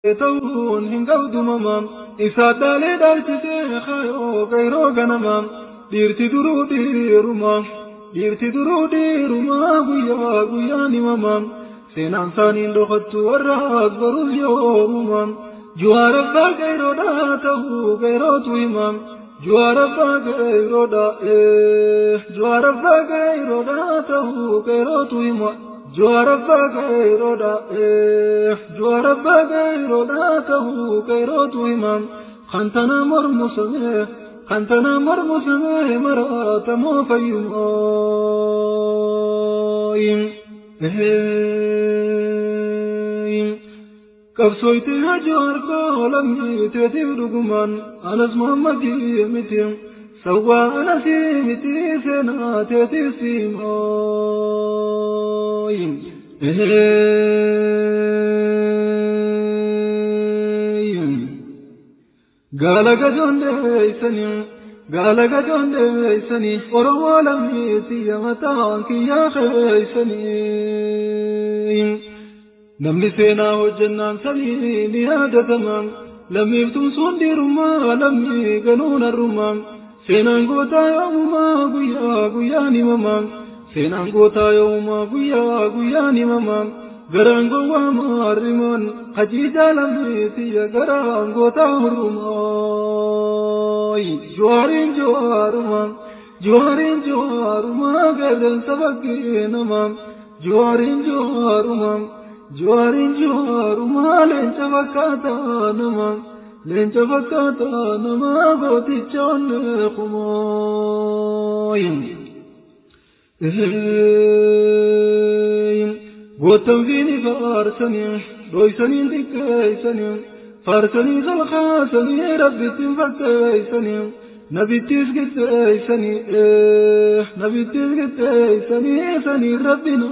Ta'uun hin qabdu mamaa isaa dhaalee dhaalchisee kaayoo qeeroo ganamaa dhiirti duruu dhiirumaa dhiirti duruu dhiirumaa guyyaa guyyaan himamaa seenaan isaaniin dhokattu warraas baruus yoomumaa Jawaar abbaa qeeroodhaa ta'uu qeerootu himaa Jawaar abbaa qeeroodhaa Jawaar abbaa qeeroodhaa ta'uu qeerootu himaa. Jawaar abbaa qeeroodha Jawaar abbaa qeeroodha ta'uu qeerootu himaa kan tana mormu samee kan tana mormu samee maraatamoo fayyumaa. Qabsooyti Jawaar koo lammii teetiif dhugumaan anas Muhammadii miti sawwaa anasii miti seenaa teetiif siimaa. Gaala gajoon deeysanii gaala gajoon deeysanii Oromoo lammiitii mataan kiyyaa keeysanii. Namni seenaa hojjennaan sanii ni yaadatama lammiif tumsuun dhiirummaa lammii ganuun har'ummaa seenaan gootaa yoomumaa guyyaa guyyaan himamaa. Seenaan gootaa yoomumaa guyyaa guyyaan himamaa garaan gowwaa maarrimaan hajiijaa lammiitiyya garaan gootaa hurrumaa. Jawaariin jawaarumaa jawaariin jawaarumaa qeerransa bakkee namaa jawaariin jawaarumaa jawaariin jawaarumaa leenca fakkaataa namaa leenca fakkaataa namaa gooticha onnee kumaa. Gootan fiini faarsanii dhoysanii xiqqeessanii faarsanii salkaasanii rabbittiin fakkeessanii nabittiis qixxeessanii nabittiis qixxeessanii sanii rabbin.